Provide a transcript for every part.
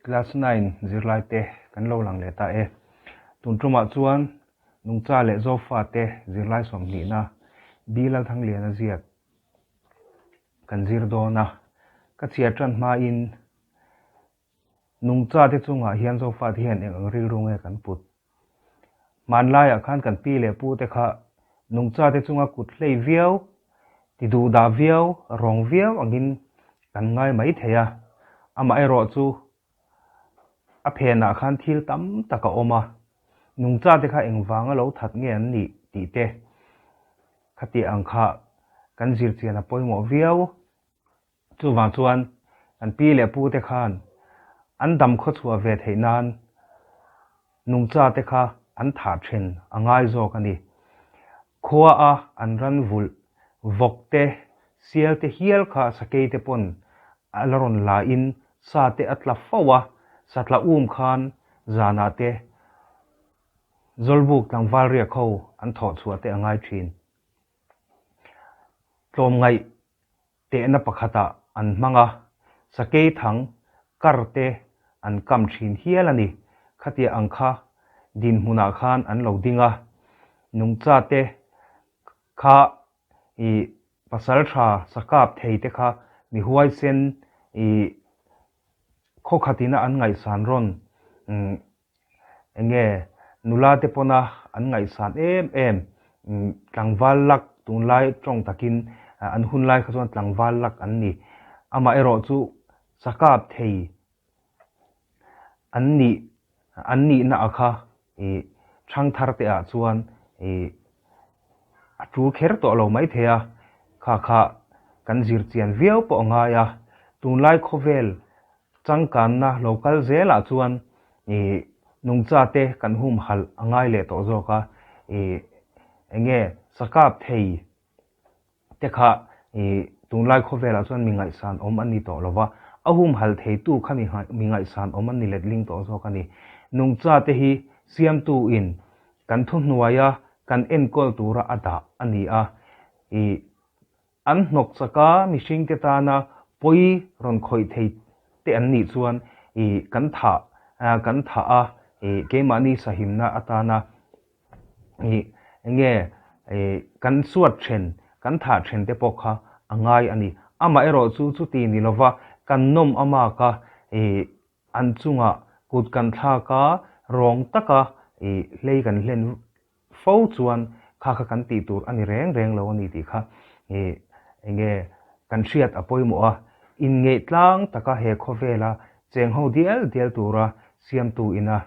Class 9 zirlaite kan lo lang leh ta e. Tun tumah chuan Nungcha leh Zofate zirlai sawmhnihna B Lalthangliana ziak kan zir dawn a. Ka chhiar tan hmain Nungchate chungah hian Zofate hian eng ang rilru nge kan put? Hmanlaiah khan kan pi leh pute kha nungchate chunga kut hlei viau, ti duhdah viau, rawng viau angin kan ngai mai thei a. Amaherawhchu a phenah khan thil tam tak a awm a, nungchate kha engvanga lo that nge an nih tih te khatiang ang kha kan zirchian a pawimawh viau. Chuvang chuan kan pi leh pu te khan an dam khawchhuah ve theih nan nungcha te kha an thah then a ngai zawk a ni. Khua a an ran vulh vawk te, sial te hial kha sakei te pawn a la rawn la in sa te a tla fo a, sa tla um khan zanah te Zawlbuk tlangval riak ho an thawh chhuah te a ngai thin. Tlawmngaih Tehna pakhatah an hmang a, sakei thang kar te an kam thin hial a ni. Khatia ang kha dinhmunah khan an lo ding a, nungcha te kha i pasal tha sakap thei te kha mi huaisen i khawkhatina an ngaihsan rawn Enge nula te pawna an ngaihsan em em tlangval lak tunlai tawng takin an hun lai kha chuan tlangval lak an ni. Amaherawh chu chakap thei an nih an nihna a kha ih thangthar te ah chuan ih a tul kher tawh lo mai thei a, kha kha kan zir chian viau pawh a ngai a, tunlai khawvel Changkanna lo kal zelah chuan ih nungcha te kan humhalh a ngai leh tawh zawk a, ih enge sakap thei te kha ih tunlai khawvelah chuan mi ngaihsan awm an ni tawh lo va, a humhalh theitu kha mi ngaihsan awm an ni letling tawh zawk a ni. Nungcha te hi siamtu in kan thuhnuaia kan enkawl tura a dah a ni a, ih An hnawk chaka mihringte tana pawi rawn khawih thei te an nih chuan ih kan thah kan thah a ih keimahni sahimna atana ih enge ih kan suat then kan thah then te pawh kha a ngai a ni. Amaherawh chu chuti ni lova kan nawm amak a ih an chungah kut kan thlak a rawng taka ih hlei kan hlen Fo chuan kha kha kan tih tur a ni reng reng lo a ni tih kha ih enge kan hriat a pawimawh a, inngeih tlang taka he khawvela cheng ho dial dial tura siamtu ina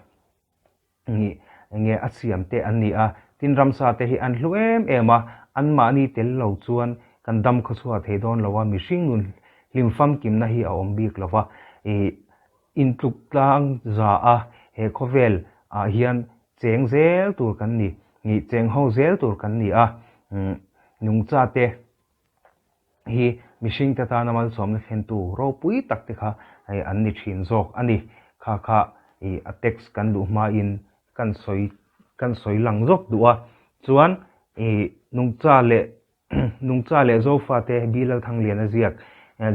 ih enge a siam te an ni a, tin ramsa te hi an hlu em em a, anmahni tel lo chuan kan dam khawchhuah thei dawn lo a, mihring nun hlim famkimna hi a awm bik lo va, ih Intluk tlang za a he khawvel ah hian cheng zel tur kan ni, nih cheng ho zel tur kan ni a, nungcha te hi mihring te tana malsawmna thlentu ropui tak te kha an ni thin zawk a ni. Kha kha a text kan luh hmain kan sawi kan sawi lang zawk duh a, chuan nungcha leh Nungcha leh Zofate B. Lalthangliana ziak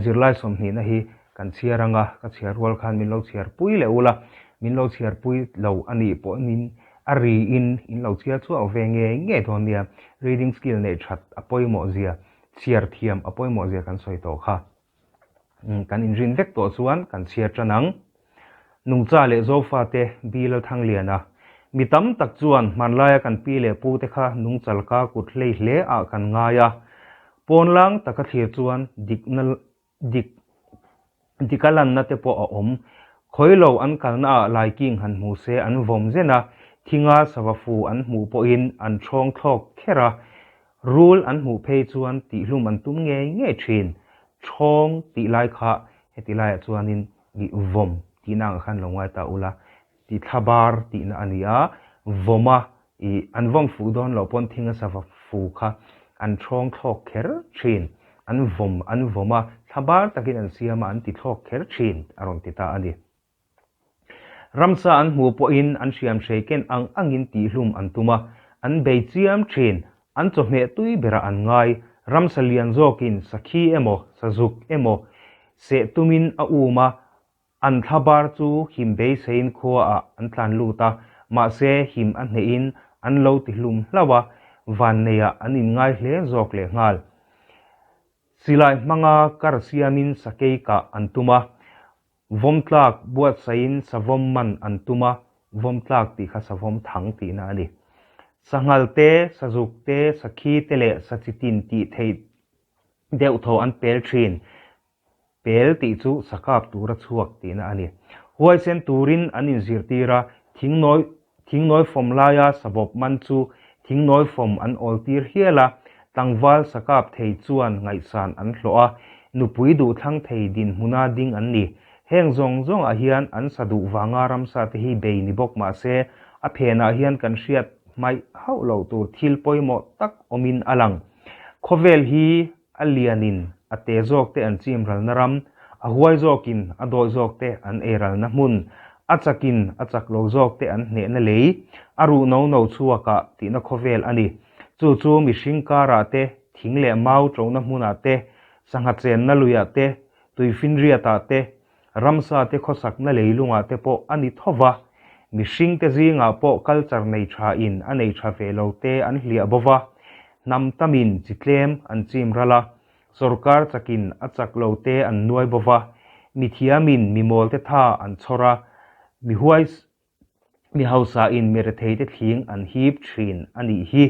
zirlai sawmhnihna hi kan chhiar ang a, ka chhiar rual khan min lo chhiar pui leh ula, min lo chhiar pui lo a nih pawhin a riin in lo chhiar chhuak ve ngei ngei dawn nia. Reading skill neih that a pawimawh zia, chhiar thiam a pawimawh zia kan sawi tawh kha. Kan inrin vek tawh chuan kan chhiar tan ang. Nungcha leh Zofate B. Lalthangliana, Mi tam tak chuan hmanlaia kan pi leh pute kha nungchalka kut hlei hle ah kan ngai a. Pawnlang taka thlir chuan dikna dik dika lanna te pawh a awm. Khawi lo an kalna ah laiking han hmu se an vawm zen a, thinga sava fu an hmuh pawhin an ṭhawng thlawk kher a. Rul an hmuh phei chuan tihhlum an tum ngei ngei thin. Ṭhawng tih lai kha heti laiah chuanin ih vawm tihna angah khan lo ngai ta ula, ti thlabar tihna a ni a, vawma ih an vawm fuh dawn loh pawn thing a sava fu kha an ṭhawng thlawk kher thin. An vawm an vawm a, thlabar takin an siam a, an ti thlawk kher thin a rawn ti ta a ni. Ramsa an hmuh pawhin an hriamhrei ken ang angin tihhlum an tum a, an bei chiam thin. An chawhmeh tui berah an ngai. Ramsa lian zawkin sakhi emaw, sazuk emaw seh tumin a um a. An thlabar chu him beiseiin khuaah an tlan lut a, mahse him a hnehin an lo ti hlum hlauh a, vanneiah an inngai hle zawk lehnghal. Silai hmanga kar siamin sakei kah an tum a, vawmtlak buatsaihin savawm man an tum a, vawmtlak tih kha savawm thang tihna a ni. Sanghal te, sazuk te, sakhi te leh sachitin tih theih deuh thaw an pel thin. Pel tih chu sakap tura chhuak tihna a ni. Huaisen turin an inzirtir a, thingnawi thingnawi fawm laia sabawp man chu thingnawi fawm an awltir hial a, tlangval sakap thei chuan ngaihsan an hlawh a, nupui duhthlang thei dinhmuna ding an ni. Heng zawng zawngah hian an sa duh vanga ramsa te hi bei ni bawk mah se, a phenah hian kan hriat hmaih hauh loh tur thil pawimawh tak awmin a lang. Khawvel hi A lianin a te zawkte an chim ralna ram, a huai zawkin a dawi zawkte an ei ralna hmun, a chakin a chak lo zawkte an hnehna lei, a ruh no no chhuakah tihna khawvel a ni. Chu chu mihring karah te, thing leh mau ṭona hmunah te, sangha chenna luiah te, tuifinriatah te, Ramsa te khawsakna leilungah te pawh a ni tho va, mihringte zingah pawh culture nei tha in a nei tha ve lo te an hliah bo va, hnam tamin chi tlem an chim ral a, sorkar chakin a chak lo te an nuai bo va, mithiamin mimawl te tha an chhawr a, mihuai Mi hausain mi retheite thling an hip thin a nih hi.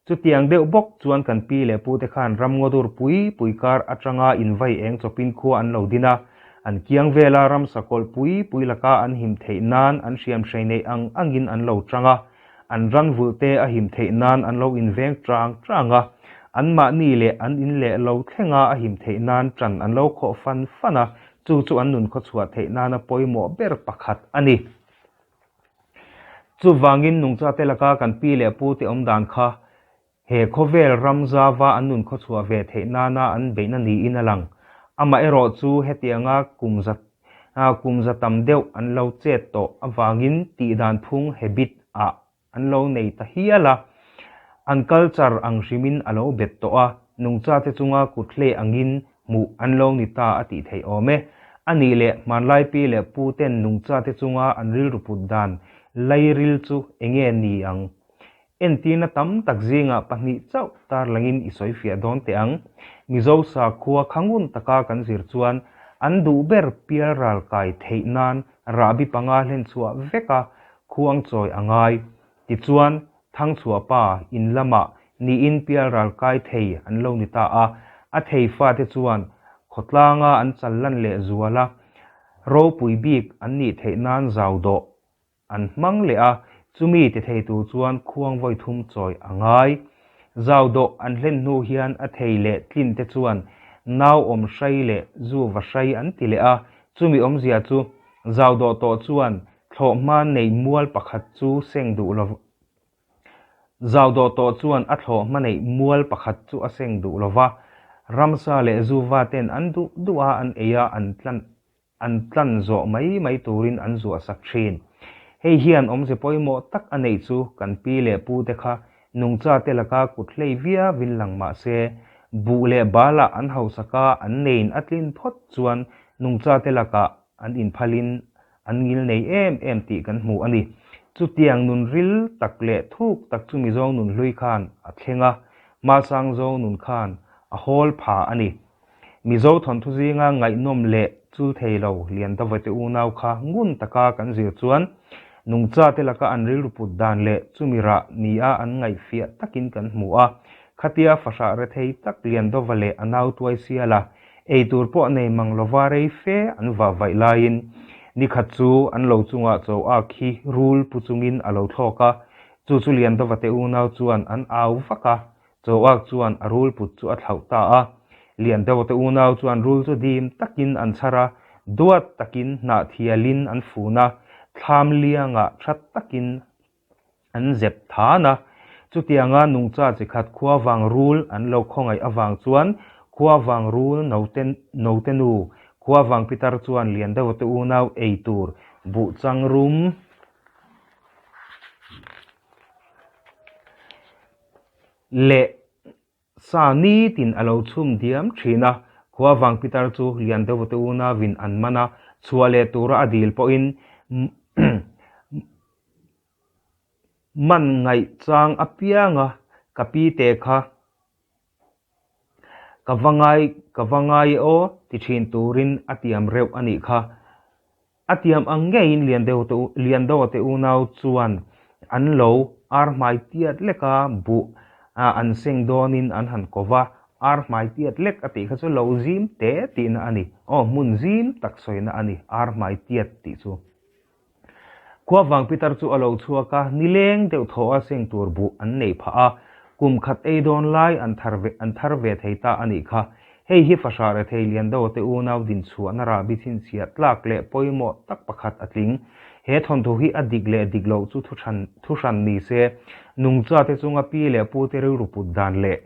Chutiang deuh bawk chuan kan pi leh pute khan ramngaw dur pui pui kar atanga invai eng chawpin khua an lo din a, an kiang vela ramsa kawlh pui pui laka an him theih nan an hriam hrei neih ang angin an lo chang a, an ran vulhte a him theih nan an lo inveng chang chang a, anmahni leh an in leh lo thlenga a him theih nan ṭan an lo khawh fan fan a, Chu chu an nun khawchhuah theih nana pawimawh ber pakhat a ni. Chuvangin nungchate laka kan pi leh pute awm dan kha he khawvel ram zava an nun khawchhuah ve theih nana an beihna niin a lang. Amaherawh chu hetianga kum za kum za tam deuh an lo chet tawh avangin tihdan phung habit ah An lo nei ta hial a, an culture ang hrimin a lo bet tawh a, nungchate chunga kut hlei angin hmuh an lo ni ta a tih theih awm e. A nih leh hmanlai pi leh pu ten nungchate chunga an rilru put dan lairil chu enge ni ang? Entirna tam tak zingah pahnih chauh tarlangin i sawi fiah dawn teh ang. Mizo sakhua kha ngun taka kan zir chuan an duh ber pialral kai theih nan rahbi panga hlen chhuah vek a Khuang chawi a ngai. Tichuan, Thangchhuah pa in lamah niin pialral kai thei an lo ni ta a, a thei fate chuan khawtlanga an chal lan leh zual a, ropui bik an nih theih nan zau dawh an hmang leh a, chumi ti thei tur chuan khuang vawi thum chawi a ngai. Zau dawh an hlen hnu hian a thei leh tlin te chuan nau awm hrai leh zu va hrai an ti leh a, chumi awmzia chu zau dawh tawh chuan Thlawhhma neih mual pakhat chu seng duh lo Zau dawh tawh chuan a thlawhhma neih mual pakhat chu a seng duh lo va, ramsa leh zuva ten an duh duh a an ei a, an tlan an tlan zawh mai mai turin an zuah sak thin. Hei hian awmze pawimawh tak a neih chu kan pi leh pu te kha nungcha te laka kut hlei viauin lang mah se, buh leh balah an hausak a an neiin a tlin phawt chuan nungcha te lakah an inphalin An ngil nei em em tih kan hmu a ni. Chutiang nun ril tak leh thuk tak chu Mizo nun hlui khan a thleng a, Masang Zo nun khan a hawl pha a ni. Mizo thawnthu zinga ngaihnawm leh chul thei lo Liandavate unau kha ngun taka kan zir chuan nungchate laka an rilru put dan leh chumi rah nia an ngaihfiah takin kan hmu a. Khatia fahrah rethei tak Liandova leh a nau tuai sial a, Ei tur pawh nei mang lova rei fe an vah vaih laiin nikhat chu an lo chungah chaw ak hi rul pu chungin a lo thlawk a, chu chu Liandovate unau chuan an au vak a, chaw ak chuan a rul put chu a thlauh ta a. Liandovate unau chuan rul chu dim takin an chhar a, duat takin hnah thialin an fun a, thlam liangah tha takin An zep than a, chutianga nungcha chi khat khua vang rul an lo khawngaih avang chuan khua vang rul note note nu khua vang pitar chuan lian deuh te unau ei tur buh chang rum leh Sa nitin a lo chhum diam thin a, Khuavang pitar chu Liandova te unauin an man a, chhuah leh tura a dil pawhin man ngaih chang apianga ka pi te kha ka va ngai ka va ngai e aw ti thin turin a tiam reuh a nih kha. A tiam ang ngeiin Liandova te unau chuan an lo ar hmai tiat leka buh an seng dawnin an han ko va, ar hmai tiat lek a tih kha chu lo zim te tihna a ni. Aw, hmun zim tak sawina a ni, ar hmai tiat tih chu. Khuavang pitar chu a lo chhuak a, nileng deuh thaw a seng tur buh an neih phah a, kum khat ei dawn lai an thar ve an thar ve thei ta a nih kha. Hei hi fahrah rethei lian deuh te unau din chhuahna rahbi chhinchhiah tlak leh pawimawh tak pakhat a tling. He thawnthu hi a dik leh dik loh chu thuhran thuhran ni se, nungcha te chunga pi leh pu te rilru put dan leh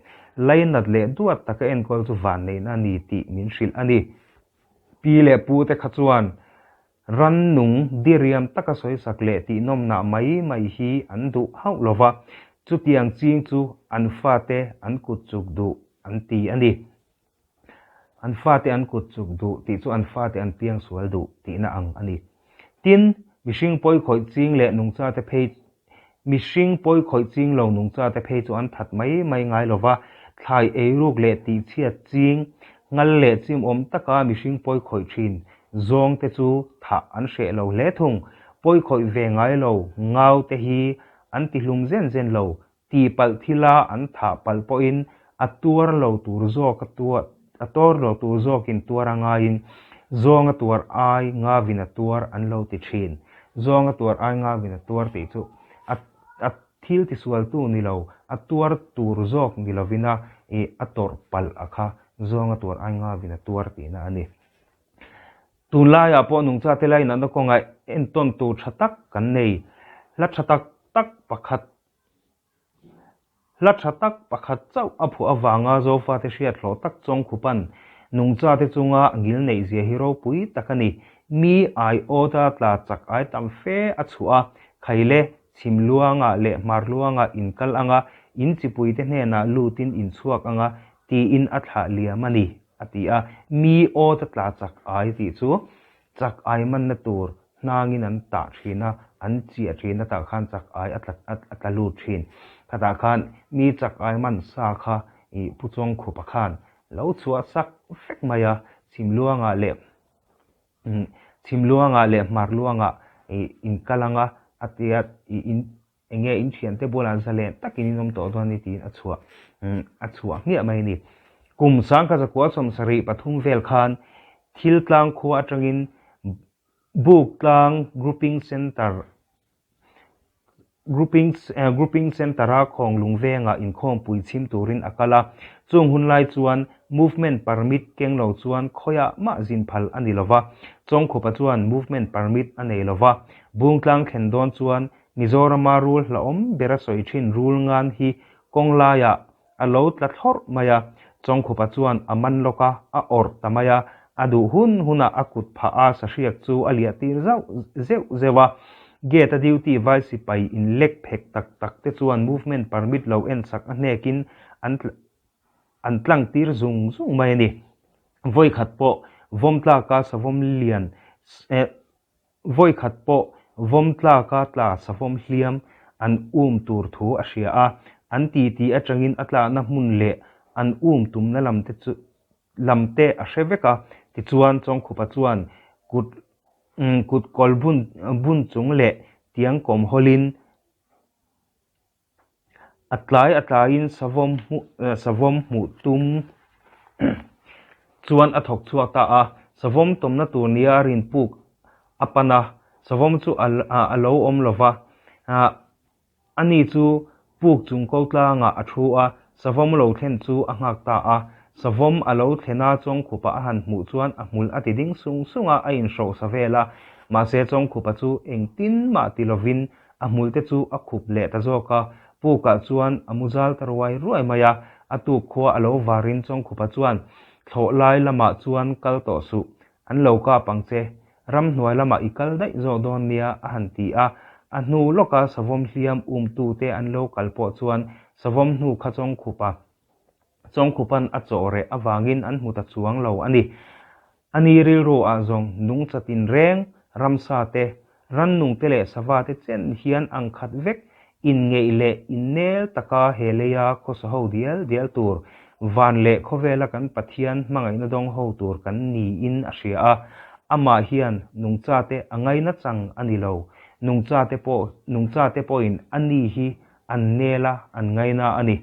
lainat leh duat taka enkawl chu vanneihna a ni tih min hrilh a ni. Pi leh pu te kha chuan Rannung diriam taka sawisak leh tihnawmnah mai mai hi an duh hauh lo va, chutiang ching chu an fate an kut chuk duh an ti a ni. An fate an kut chuk duh tih chu an fate an piangsual duh tihna ang a ni. Tin, mihring pawikhawih ching leh nungchate phei Mihring pawi khawih ching lo nungchate phei chu an that mai mai ngai lo va, thlai eiruk leh tihchhiat ching, ngal leh chimawm taka mihring pawi khawih thin zawngte chu thah an hreh lo hle thung. Pawi khawih ve ngai lo ngaute hi an tihlum zen zen lo, tihpalh thila an thah palh pawhin a tuar lo tur zawk a tuar a tuar lo tur zawkin tuar a ngaiin zawng a tuar ai ngavin a tuar an lo ti thin. Zawng a tuar ai ngavin a tuar tih chu a a thil tisualtu ni lo, a tuar tur zawk ni lovina ih a tawrh palh a kha zawng a tuar ai ngavin a tuar tihna a ni. Tunlaiah pawh nungchate lainatna kawngah entawn tur tha tak kan nei. Hla tha tak tak pakhat Hla tha tak pakhat chauh a phuah avanga Zofate hriat hlawh tak Chawngkhupan nungchate chunga ngil neih zia hi ropui tak a ni. Mi aiawta tla chak ai tam fe a chhuah a, Khaile, Chhimluangah leh Hmarluangah in kal anga, in chipuite hnenah lutin in chhuak anga tiin a thlah liam a ni, a ti a. Mi awta tla chak ai tih chu Chak ai manna tur hnangin an tah thin a, an chiah thin a tah khan chak ai a tla a tla lut thin. Khatah khan mi chak ai man sa kha ih Pu Chawngkhupa khan lo chhuah sak vek mai a, Chhimluangah leh Chhimluangah leh Hmarluangah ih in kal anga a tia ih in Enge in thiante bulah zalen takin in awm tawh dawn ni tiin a chhuah a chhuah hmiah mai a ni. Kum sangkhat zakua 73 vel khan Thiltlang khua atangin Buktlang Grouping Centre Grouping Grouping Centre-a Khawnglung vengah inkhawmpui chhim turin a kal a. Chung hun lai chuan Movement Permit keng lo chuan khawiah mah zin phal a ni lova. Chawngkhupa chuan Movement Permit a nei lova. Bungtlang thlen dawn chuan Mizorama rul hlauhawm bera sawi thin rul ngan hi kawng laiah a lo tla thlawrh mai a, Chawngkhupa chuan a man lawk a, a awrh ta mai a, a duh hun hunah a kut phah a sahriak chu a liah tir zauh zeuh zeuh a. Gate a duty vai sipai in lek phek tak tak te chuan movement permit lo en chak a hnekin an an tlang tir zung zung mai a ni. Vawikhat pawh vawmtlaka savawm lian Vawikhat pawh vawm tlaka tla savawm hliam an um tur thu a hria a, an titi atangin a tlahna hmun leh an um tumna lam te chu lam te a hre vek a, tichuan Chawngkhupa chuan kut kut kawl bun bun chung leh tiang kawm hawlin A tlai a tlaiin savawm hmuh savawm hmuh tum chuan a thawk chhuak ta a, savawm tawmna tur nia a rin puk a pan a, savawm chu a lo awm lo va, ani chu puk chung ko tlangah a thu a, savawm lo thlen chu a nghak ta a, savawm a lo thlena Chawngkhupa a han hmuh chuan a hmul a ti ding sung sung a, a inhroh sa vel a, mahse Chawngkhupa chu engtin mah ti lovin A hmulte chu a khup leh ta zawk a, pukah chuan a mu zal ta ruai ruai mai a, a tuk khua a lo varin Chawngkhupa chuan thlawh lai lamah chuan kal tawh suh, an lo kap ang che, ramhnuai lamah i kal daih zawk dawn nia a han ti a, a hnu lawka savawm hliam umtute an lo kal pawh chuan savawm hnu kha Chawngkhupa. Chawngkhupan a chawh reh avangin an hmu ta chuang lo a ni. A ni rilru ah zawng nungcha tinreng, ramsa te, rannung te leh sava te chen hian ang khat vek inngeih leh innel taka he leia khawsa ho dial dial tur, van leh khawvela kan Pathian hmangaihna dawng ho tur kan niin a hria a. Amah hian nungcha te a ngaina chang a ni lo. Nungcha te pawh nungcha te pawhin a ni hi an nel a, an ngaina a ni.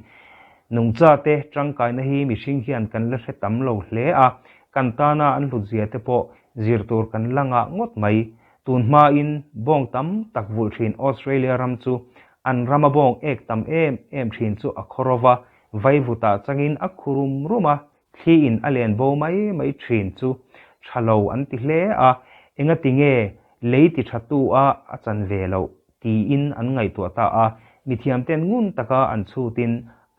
Nungchate tangkaina hi mihring hian kan la hre tam lo hle a, kan tana an hlutzia te pawh zir tur kan la ngah ngawt mai. Tun hmain bawng tam tak vulh thin Australia ram chu an rama bawng ek tam em em thin chu a khaw rova, vaivutah changin a khu rum rum a, Thli in a len bo mai mai thin chu tha lo an ti hle a, engati nge lei ti tha tu a a chan ve loh tiin an ngaihtuah ta a, mithiam ten ngun taka an chhutin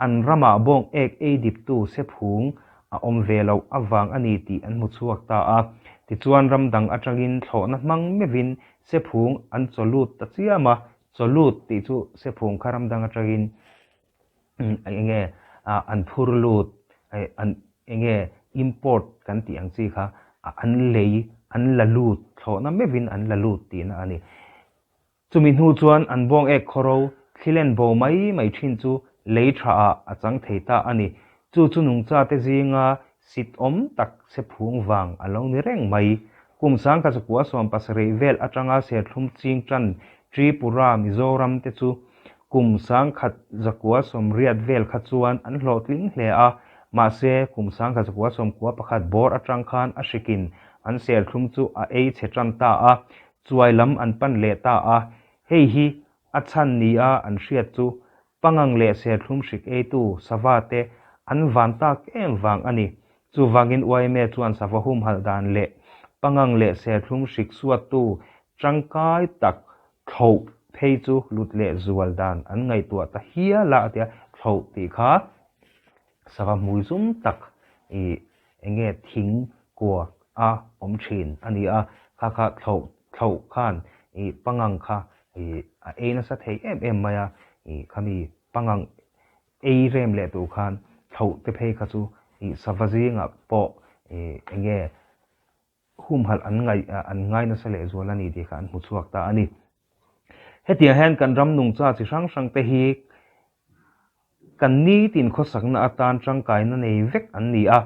an ramah bawng ek ei dip tu sephung a awm ve loh avang a ni tih an hmu chhuak ta a, tichuan ram dang atangin thlawhna hmang meuhin sephung an chaw lut ta chiam a, chaw lut tih chu sephung kha ram dang atangin enge an phur lut an enge import kan tih ang chi kha an lei an la lut thlawhna meuhin an la lut tihna a ni. Chumi hnu chuan an bawng ek khawro thlilen bo mai mai thin chu lei tha ah a chang thei ta a ni. Chu chu nungcha te zinga sit awm tak se phung vang a lo ni reng mai. Kum sangkha 170 vel atanga serthlum ching tan Tripura, Mizoram te chu Kum 1980 vel kha chuan an hlawhtling hle a, mahse kum 1991 bawr atang khan a hrikin an serthlum chu a ei chhe tan ta a, chuai lam an pan leh ta a. Hei hi a chhan nia an hriat chu pangang leh serthlum hrik eitu sava te an van tak em vang a ni. Chuvangin yma chuan sava humhalh dan leh pangang leh serthlum hrik suattu tangkai tak Thlauh phei chu lut leh zual dan an ngaihtuah ta hial a, a ti a, thlauh tih kha sava hmui zum tak ih eng nge thing kua a awm thin a ni a, kha kha thlauh thlauh khan ih pangang kha ih a ei nasa thei em em mai a, ih khami pangang ei rem leh tur khan thlauh te phei kha chu ih sava zingah pawh ih eng nge humhalh an ngaih an ngai nasa leh zual a ni tih kha an hmu chhuak ta a ni. Hetiang hian kan ram nungcha chi hrang hrang te hi kan nitin khawsakna atan tangkaina nei vek an ni a,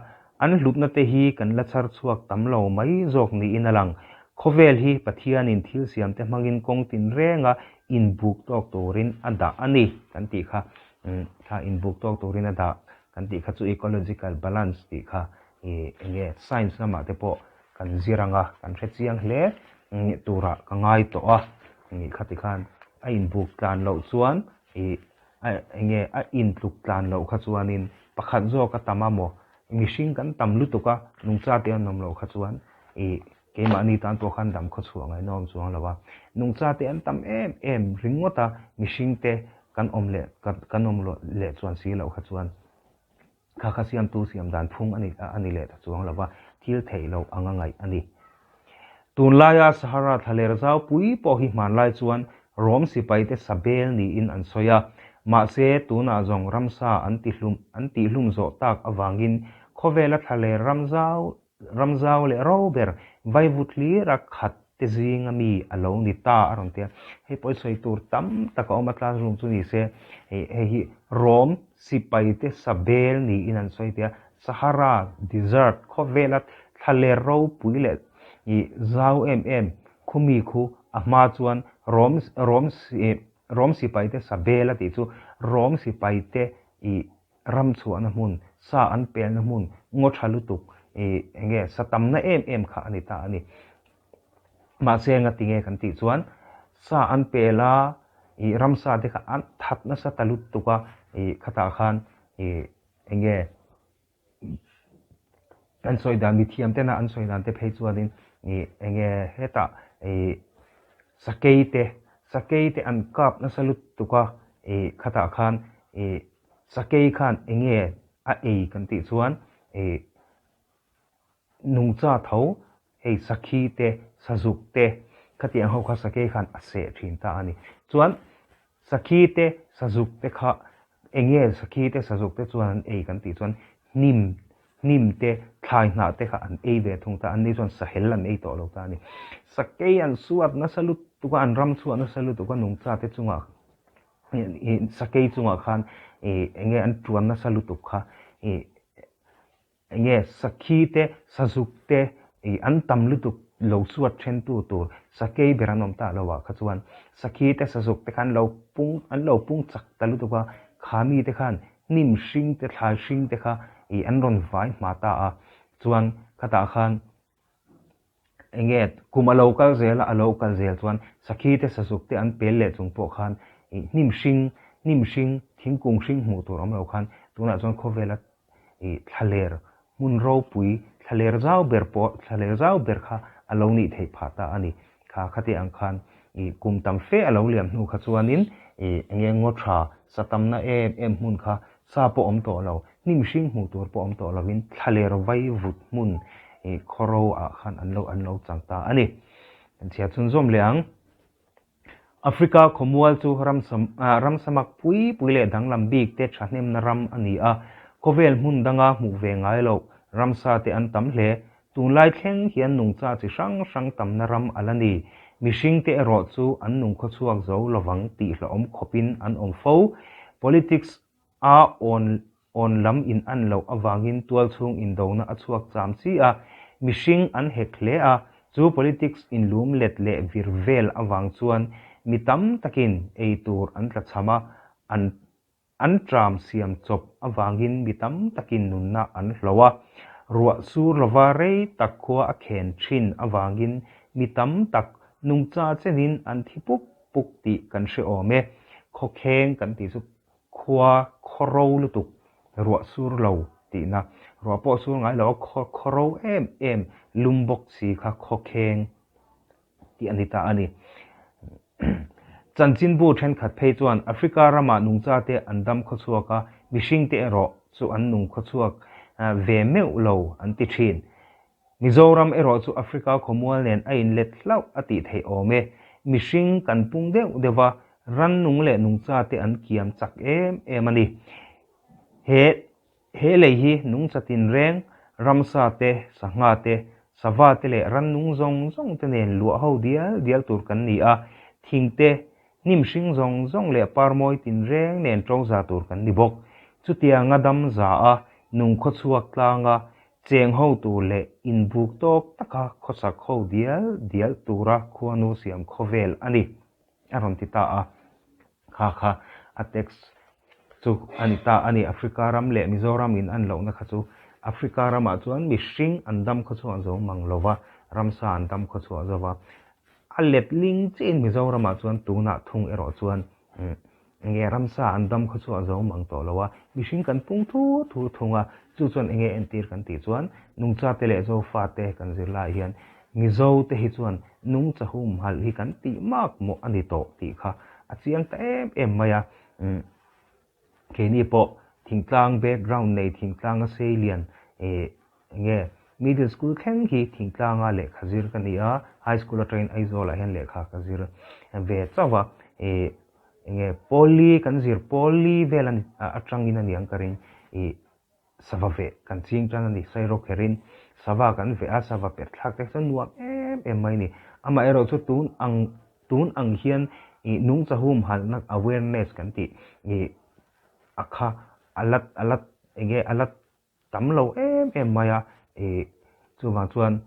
an hlutna te hi kan la chhar chhuak tam lo mai zawk niin a lang. Khawvel hi Pathianin thil siam te hmangin kawng tinrenga inbuk tawk turin a dah a ni kan tih kha, kha inbuk tawk turin a dah kan tih kha chu ecological balance tih kha I enge science lamah te pawh kan zir ang a, kan hre chiang hle turah ka ngai tawh a, nih kha tikhan a inbuk tlan loh chuan i a enge a intluk tlan loh kha chuanin pakhat zawk a tam a maw, mihring kan tam lutuk a, nungcha te an awm loh kha chuan i keimahni tan pawh khan dam khawchhuah ngaihna awm chuang lo a, nungcha te an tam em em ringawt a, mihring te kan awm leh kan awm leh chuan si loh kha chuan. Kha kha siamtu siam dan phung a ni a ni leh ta chuang lo va, thil theih loh anga ngaih a ni. Tunlaia Sahara thlaler zau pui pawh hi hmanlai chuan Rom sipaite sa bel niin an sawi a, mahse tunah zawng ramsa an tihlum an tihlum zawh tak avangin khawvela thlaler ram zau Ram zau leh ro ber vaivut hlira khat te zinga mi a lo ni ta a rawn ti a. Hei pawh i sawi tur tam tak a awm a, classroom chu ni se hei hei hi Rom sipai te sa bel niin an sawi tia, Sahara desert khawvela thlaler ropui leh ih zau em em khumi khu a hma chuan Rom Rom Rom sipai te sa bel a tih chu Rom sipai te ih Ram chhuahna hmun, sa an pelna hmun, ngaw tha lutuk, ih eng nge sa tamna em em kha a ni ta a ni. Mahse engati nge kan tih chuan sa an pel a, ih ramsa te kha an that nasa ta lutuk a, ih khatah khan ih eng nge an sawi dan mithiam tena an sawi dan te phei chuanin ih eng nge hetah ih sakei te sakei te an kap nasa lutuk a, ih khatah khan ih Sakei khan enge a ei kan tih chuan ih nungcha tho hei sakhi te sazuk te khatiang ho kha sakei khan a seh thin ta a ni. Chuan sakhi te sazuk te kha enge sakhi te sazuk te chuan an ei kan tih chuan hnim hnim te, thlai hnah te kha an ei ve thung ta, anni chuan sahel an ei tawh lo ta a ni. Sakei an suat nasa lutuk a, an ram chhuah nasa lutuk a nungcha te chungah sakei chungah khan eng nge an tuan nasa lutuk kha eng nge sakhi te, sazuk te an tam lutuk lo suat then tu tur sakei ber an awm ta lo ah kha chuan sakhi te, sazuk te kha an lo pung an lo pung chak ta lutuk a, kha mi te khan hnim hring te thlai hring te kha ih an rawn vai hma ta a, chuan khatah khan eng nge kum a lo kal zel a, a lo kal zel chuan sakhi te sazuk te an pel leh chung pawh khan ih hnim hring hnim hring thingkung hring hmuh tur awm lo khan tunah chuan khawvela ih thlaler hmun ropui thlaler zau ber pawh thlaler zau ber kha a lo nih theih phah ta a ni. Kha khati ang khan ih kum tam fe a lo liam hnu kha chuanin ih eng nge ngaw tha sa tamna em em hmun kha sa pawh awm tawh lo, hnim hring hmuh tur pawh awm tawh lovin thlaler vai vut hmun ih khawro ah khan an lo an lo chang ta a ni. Kan chhiar chhunzawm leh ang. Africa khawmual chu ramsamak pui pui leh danglam bik te thahnemna ram a ni a, khawvel hmun danga hmuh ve ngai loh ramsa te an tam hle. Tunlai thleng hian nungcha chi hrang hrang tamna ram a la ni. Mihring te erawh chu an nungkhawchhuak zo lovang tih hlauhawm khawpin an awm fo. Politics A awn awn lam in an loh avangin tualchhung indona a chhuak cham chi a, mihring an hek hle a, chu politics inlum let leh vir vel avang chuan mi tam takin ei tur an tlachham a, an an tram siam chawp avangin mi tam takin nunna an hloh a, ruah sur lova rei tak khua a khen thin avangin mi tam tak nungcha chenin an thi puk puk tih kan hre awm e, khawkheng kan tih chu Khua khaw ro lutuk, ruah sur lo tihna. Ruah pawh sur ngai lo a, khaw khaw ro em em lum bawk si kha khaw kheng tih a ni ta a ni. Chanchinbu thenkhat phei chuan Africa ramah nungchate an dam khawchhuak a, mihringte erawh chu an nung khawchhuak ve meuh lo an ti thin. Mizoram erawh chu Africa khawmual nen a inlet hlauh a tih theih awm e. Mihring kan pung deuh deuh va, rannung leh nungcha te an kiam chak em em a ni. He he lei hi nungcha tinreng, ramsa te, sangha te, sava te leh rannung zawng zawng te nen luah ho dial dial tur kan ni a, thing te, hnim hring zawng zawng leh parmawi tinreng nen ṭo za tur kan ni bawk. Chutianga dam za a, nungkhaw chhuak tlanga Cheng ho tur leh inbuk tawk taka khawsak ho dial dial tura khuanu siam khawvel a ni, a rawn ti ta a. Kha kha a text chu a ni ta a ni. Africa ram leh Mizoram in an lohna kha chu Africa ramah chuan mihring an dam khawchhuah zo mang lova, ramsa an dam khawchhuah zo va. A letling chiahin Mizoramah chuan tunah thung erawh chuan Enge ramsa an dam khaw chu a zo mang tawh lo a, mihring kan pung thur thur thung a, chu chuan enge entir kan tih chuan nungcha te leh Zofa te kan zir lai hian Mizo te hi chuan nungcha humhalh hi kan tih mak mawh a ni tawh tih kha a chiang ta em em mai a. Keini pawh thingtlang background nei thingtlang a seilian enge middle school thleng hi thingtlanga lehkha zir ka ni a, high school atangin Aizawl ah hian lehkha ka zir ve chauh a, Enge Pawlli kan zir Pawlli vel a ni atangin a ni ang ka ring ih sava veh kan ching tan a ni sairawk kherin sava kan veh a sava per thlak te chuan nuam em em mai a ni amaherawh chu tun ang tun ang hian ih nungcha humhalhna awareness kan tih ih a kha a la a la enge a la tam lo em em mai a, ih chuvang chuan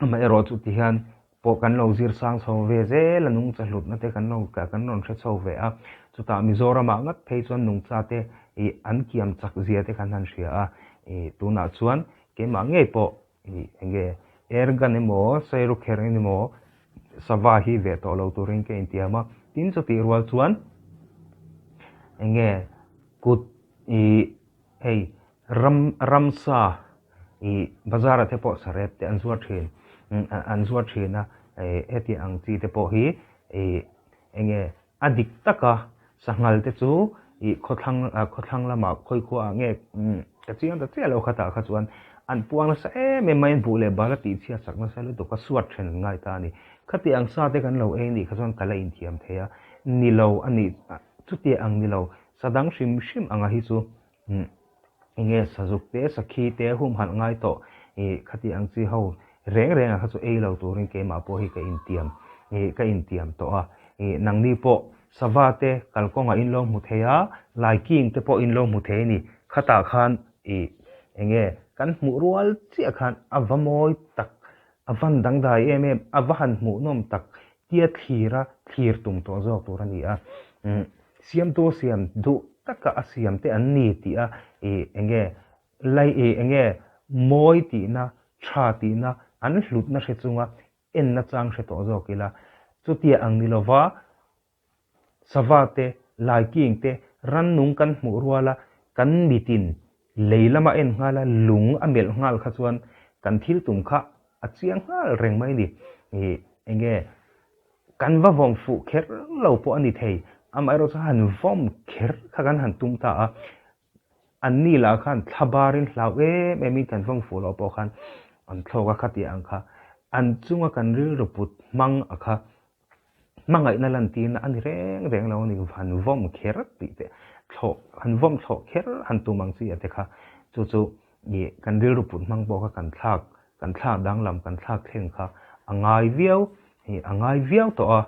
amaherawh chu ti hian pawh kan lo zir sang chho ve zel a nungcha hlutna te kan lo kan rawn hre chho ve a, chutah Mizoramah ngat phei chuan nungcha te ih an kiam chak zia te kan han hria a, ih tunah chuan keimah ngei pawh ih eng nge air gun emaw sairukher emaw sava hi ve tawh lo turin ka intiam a, tin chutih rual chuan eng nge kut Ih hei ram ramsa ih bazar ah te pawh sarep te an zuar thin an zuar thin a ih heti ang chi te pawh hi ih eng nge a dik taka sanghal te chu ih khawthlang khawthlang lamah khawikhua ah nge ka chiang ta chiah lo khatah kha chuan an puang nasa em em mai an buh leh bal a tihchhiat sak nasa lutuk a suat then an ngai ta a ni khati ang sa te kan lo ei nih kha chuan ka la inthiam thei a ni lo a nih chutia ang ni lo Sa dang hrim hrim anga hi chu Enge sazuk te, sakhi te humhalh ngai tawh ih khati ang chi ho reng reng ah kha chu ei lo turin keimah pawh hi ka intiam ih ka intiam tawh a. Ih nangni pawh sava te kalkawngah in lo hmu thei a, laiking te pawh in lo hmu thei a ni. Khatah khan ih enge kan hmuh rual chiah khan a va mawi tak, a van dangdai em em, a va han hmuhnawm tak tia thlir a thlir tum tawh zawk tur a ni a. Siamtu siam duh taka a siam te an ni tih a ih enge lai ih enge mawi tihna tha tihna an hlutna hre chunga enna chang hre tawh zawk ila chutia ang ni lova sava te laiking te rannung kan hmuh ruala kan mitin lei lama en nghal a lung a melh nghal kha chuan kan thil tum kha a chiang nghal reng mai ni ih enge Kan va vawm fuh kher lo pawh a ni thei, amaherawh chu han vawm kher kha kan han tum ta a, an ni lah khan thla barin hlau em emin kan vawm fuh loh pawh khan an thlawk a khati ang kha, an chunga kan rilru put hmang a kha hmangaihna lantirna a ni reng reng lo a ni, han vawm kher tih te thlawh han vawm thlawh kher han tum ang chi a te kha chu chu ih kan rilru put hmang pawh kha kan thlak kan thlak danglam kan thlak thleng kha a ngai viau Ih a ngai viau tawh a,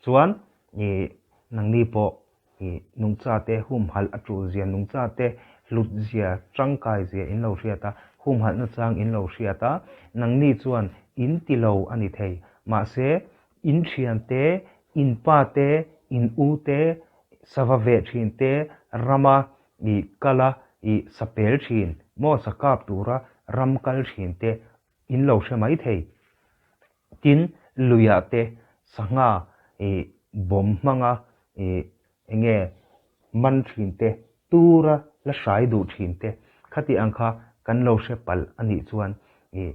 chuan ih nangni pawh ih nungcha te humhalh a tul zia, nungcha te hlut zia, tangkai zia in lo hriat a, humhalh nachang in lo hriat a, nangni chuan in ti lo a ni thei. Mahse, in thian te, in pa te, in u te, sava veh thin te, rama ih kal a ih sa pel thin, maw sa kap tura ram kal thin te in lo hre mai thei. Tin, luiah te sangha ih bawm hmanga ih enge man thin te, tura la hrai duh thin te, khati ang kha kan lo hre palh a nih chuan ih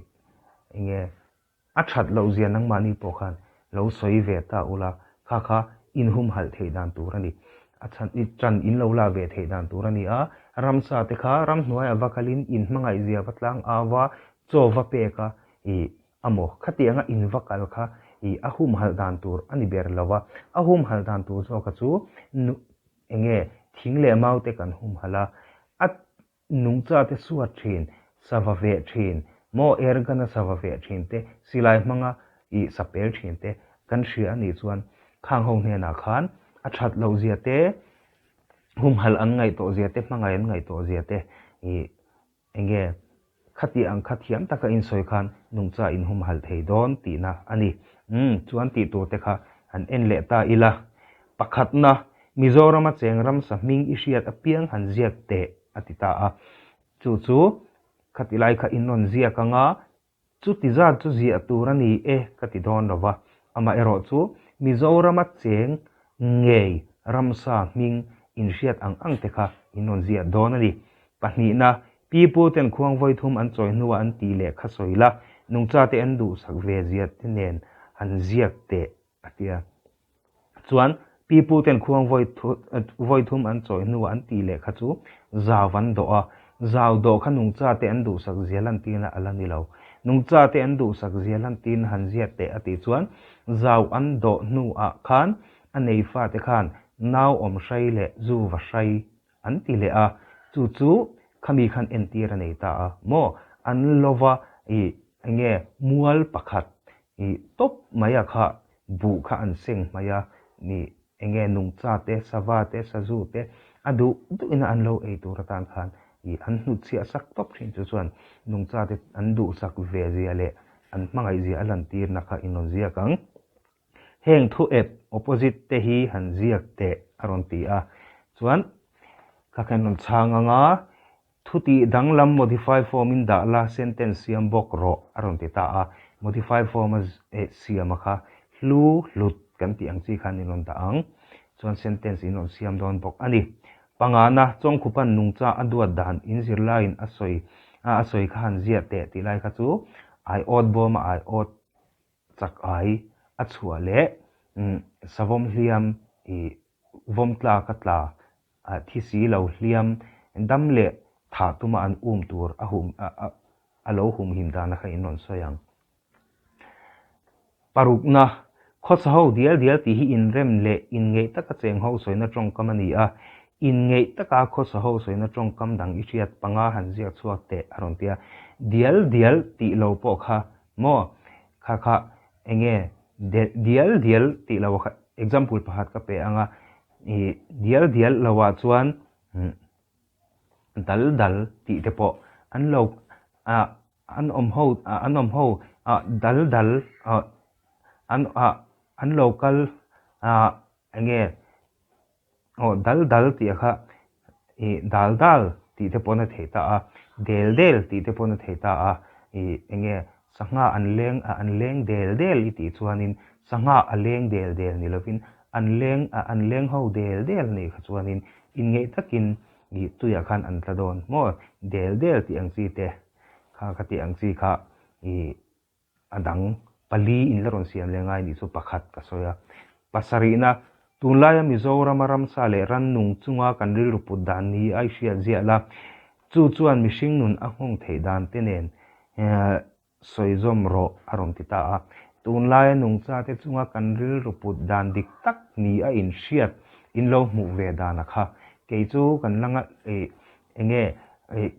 enge a that loh zia nangmahni pawh khan lo sawi ve ta ula, kha kha inhumhalh theih dan tur a ni. A chhan i tan in lo la ve theih dan tur a ni a, ramsa te kha ramhnuaiah va kalin inhmangaih zia va tlang au va, chaw va pek a ih Amaw, khatianga in va kal kha i a humhalh dan tur a ni ber lo a, a humhalh dan tur zawka chu nu enge thing leh mau te kan humhalh a, a nungcha te suat thin, sava veh thin, maw airgun a sava veh thin te, silai hmanga i sa pel thin te kan hria a nih chuan khang ho hnenah khan a that loh zia te, humhalh an ngaihtuah zia te, hmangaih an ngaihtuah zia te i Enge khati ang kha thiam taka insawi khan nungcha inhumhalh thei dawn tihna a ni. Umm, chuan tih tur te kha han en leh ta ila. Pakhatna, Mizorama cheng ramsa hming i hriat apiang han ziak teh a ti ta a. Chu chu khati lai kha in rawn ziak anga Chuti zat chu ziah tur a ni e ka ti dawn lo va, amaherawh chu Mizorama cheng ngei ramsa hming inhriat ang ang te kha in rawn ziah dawn a ni. Pahnihna, Pipu ten khuang vawi thum an chawi hnuah an tih leh kha sawi la, nungchate an duhsak ve zia te nen han ziak teh a ti a. Chuan pipu ten khuang vawi thum an chawi hnuah an tih leh kha chu zau an dawh a, zau dawh kha nungcha te an duhsak zia lantirna a la ni lo. Nungcha te an duhsak zia lantirna han ziat teh a tih chuan zau an dawh hnuah khan a nei fate khan nau awm hrai leh zu va hrai an ti leh a, chu chu khami khan entir a nei ta a maw? An lova ih enge mual pakhat ih tawp mai a kha buh kha an seng hmai a nih enge nungcha te, sava te, sazu te a duh duh ina an lo ei tur atan khan ih an hnutchhiah sak tawp thin chu chuan nungcha te an duhsak ve zia leh an hmangaih zia a lantirna kha in rawn ziak ang. Heng thu ep, opposite, te hi han ziak teh a rawn ti a, chuan ka khan rawn chhang ang a, thu tih danglam modify form in dah la sentence siam bawk rawh a rawn ti ta a, modify form a siam a kha hlu hlut kan tih ang chi khan in rawn dah ang, chuan sentence in rawn siam dawn bawk a ni. Pangana, Chawngkhupan nungcha a duat dan in zirlaiin a sawi a a sawi kha han ziah teh tih lai kha chu aiawt bawma aiawt Chak ai a chhuah leh savawm hliam i vawm tlak a tla thi si lo hliam dam leh thah tuma an um tur a hum a lo humhim dana kha in rawn sawi ang. Parukna, Khawsa ho dial dial tih hi inrem leh inngeih taka cheng ho sawina tawngkam a ni a. Inngeih taka khawsa ho sawina tawngkam dang i hriat panga han ziak chhuak teh a rawn ti a. Dial dial tih lo pawh kha maw? Kha kha enge dial dial tih lo kha example pakhat ka pe ang a, ih dial dial lo ah chuan dal dal tih te pawh an lo ah an awm ho an awm ho ah dal dal ah an ah an lo kal ah enge Aw dal dal tih a kha ih dal dal tih te pawn a theih ta a, del del tih te pawn a theih ta a, ih eng nge sangha an leng a an leng del del i tih chuanin sangha a leng del del ni lovin an leng a an leng ho del del nih kha chuanin inngeih takin ih tuiah khan an tla dawn maw del del tih ang chi te kha kha tih ang chi kha ih A dang pali in la rawn siam leh ngai nih chu pakhat ka sawi a. Pasarihna, tunlaia Mizorama ramsa leh rannung chunga kan rilru put dan ni a i hriat ziah la, chu chuan mihring nun a nghawng theih dan te nen sawi zawm rawh a rawn ti ta a. Tunlaia nungchate chunga kan rilru put dan dik tak ni a inhriat in lo hmuh ve dan a kha. Kei chu kan la Enge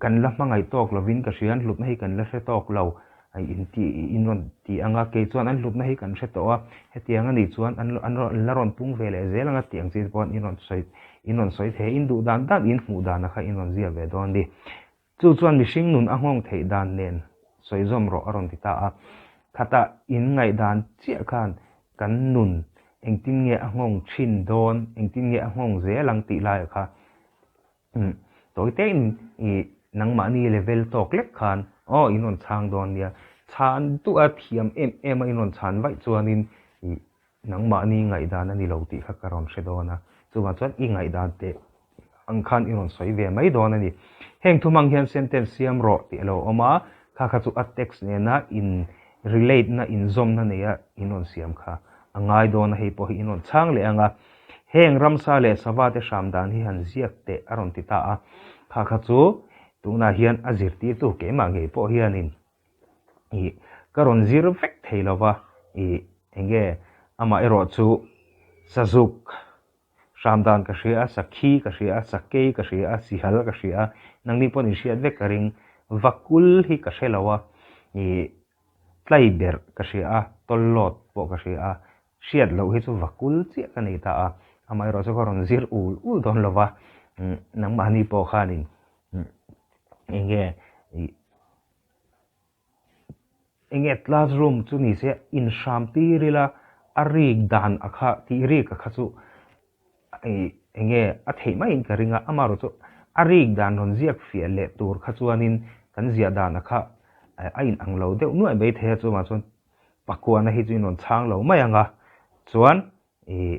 kan la hmangaih tawk lovin ka hria, an hlutna hi kan la hre tawk lo in ti in rawn ti ang a, kei chuan an hlutna hi kan hre tawh a, hetiang a nih chuan an an la rawn pung ve leh zel ang a tih ang chi te pawh in rawn sawi in rawn sawi thei a, in duh dan dan in hmuh dan a kha in rawn ziah ve dawn a ni. Chu chuan mihring nun a nghawng theih dan nen sawi zawm rawh a rawn ti ta a, khatah in ngaihdan chiah khan kan nun engtin nge a nghawng thin dawn, engtin nge a nghawng zel ang tih laiah kha Tawi tein i nangmahni level tawk lek khan aw in rawn chhang dawn nia. Chhan duh a thiam em em a in rawn chhan vaih chuanin i nangmahni ngaihdan a ni lo tih kha ka rawn hre dawn a. Chuvang chuan i ngaihdan teh ang khan i rawn sawi ve mai dawn a ni. Heng thu hmang hian sentence siam rawh tih a lo awm a, kha kha chu a text nena in relate na inzawmna neia in rawn siam kha a ngai dawn a, hei pawh hi in rawn chhang leh ang a. Heng ramsa leh sava te hram dan hi han ziak teh a rawn ti ta a, kha kha chu tunah hian a zirtirtu keimah ngei pawh hianin ih ka rawn zir vek thei lo va, ih enge amah erawh chu sazuk hram dan ka hria a, sakhi ka hria a, sakei ka hria a, sihal ka hria a, nangni pawhin in hriat vek ka ring, vakul hi ka hre lo a, ih tlai berh ka hria a, tawllawt pawh ka hria a, hriat loh hi chu va kul chiah ka nei ta a, amaherawh chu ka rawn zir ul ul dawn lo va, nangmahni pawh khanin eng nge ih eng nge classroom chu ni se inhram tir ila a rik dan a kha tih rik a kha chu ih eng nge a theih maiin ka ring a, amaherawh chu a rik dan rawn ziak fiah leh tur kha chuanin kan ziah dan a kha a inang lo deuh nuaih mai thei a chuvang chuan Pakuana hi chu in rawn chhang lo mai ang a, chuan ih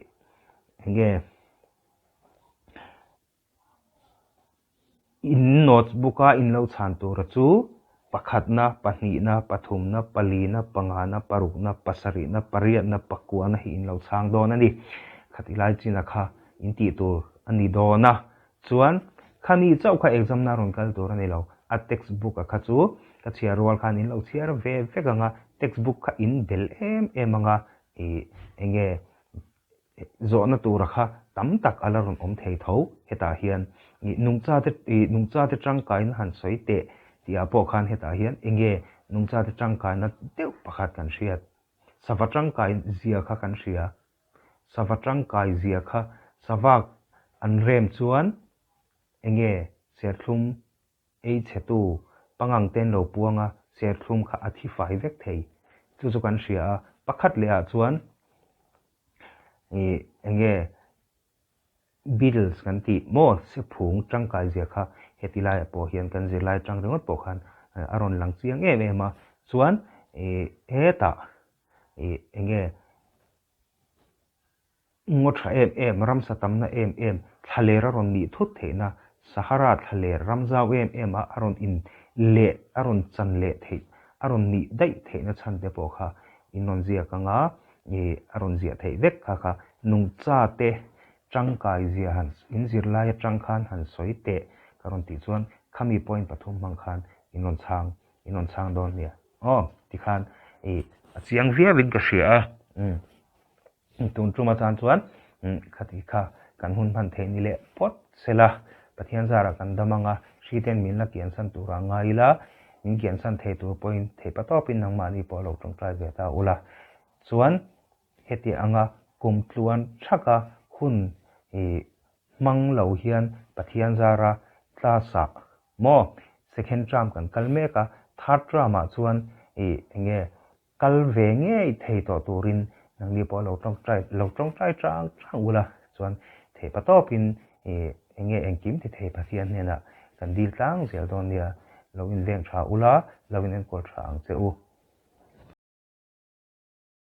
eng nge in notes book a in lo chhan tura chu pakhatna, pahnihna, pathumna, palina, pangana, parukna, pasarihna, pariatna, pakuana hi in lo chhang dawn a ni. Khati lai china kha in tih tur a ni dawn a, Chuan, khami chauh kha exam na rawn kal tur a ni lo. A text book a kha chu ka chhiar rual khan in lo chhiar ve vek ang a, text book kha in bel em em ang a, ih eng nge zawhna tura kha tam tak a la rawn awm thei tho hetah hian. Ih nungcha te ih nungcha te tangkaina han sawi teh tih ah pawh khan hetah hian eng nge nungcha te tangkaina deuh pakhat kan hriat. Sava tangkai zia kha kan hria. Sava tangkai zia kha savak an rem chuan enge serthlum ei chhetu pangang ten lo puang a, serthlum kha a thi fai vek thei. Chu chu kan hria a, pakhat leh ah chuan ih enge Beatles kan tih maw sephung tangkai zia kha heti laiah pawh hian kan zirlai atang ringawt pawh khan a rawn lang chiang em em a, chuan ih hetah ih enge ngaw tha em em, ramsa tamna em em, thlaler a rawn nih thut theihna, Sahara thlaler ram zau em em a a rawn in leh a rawn chan leh theih a rawn nih daih theihna chhan te pawh kha in rawn ziak ang a, ih a rawn ziah theih vek kha kha nungcha te tangkai zia han in zirlai atang khan han sawi teh ka rawn tih chuan khami point pathum hmang khan in rawn chhang in rawn chhang dawn nia aw tikhan ih a chiang viau in ka hria a umm tun tum atan chuan umm khati kha kan hun hman theih ni leh phawt Sela, Pathian zarah kan dam anga, hriten min la kiansan turah ngai ila, min kiansan thei tur pawhin theihpatawpin nangmahni pawh lo tawngtai ve ta ula. Chuan heti anga kum tluan thaka hun i hmang lo hian Pathian zara class-ah maw second term kan kal mek a, third term-ah chuan i enge kal ve ngei thei tawh turin nangni pawh lo tawngtai lo tawngtai tang tang ula chuan theihpatawpin i enge engkim ti thei Pathian hnenah kan dil tlang zel dawn nia. Lo inveng tha ula, lo in enkawl tha ang che u.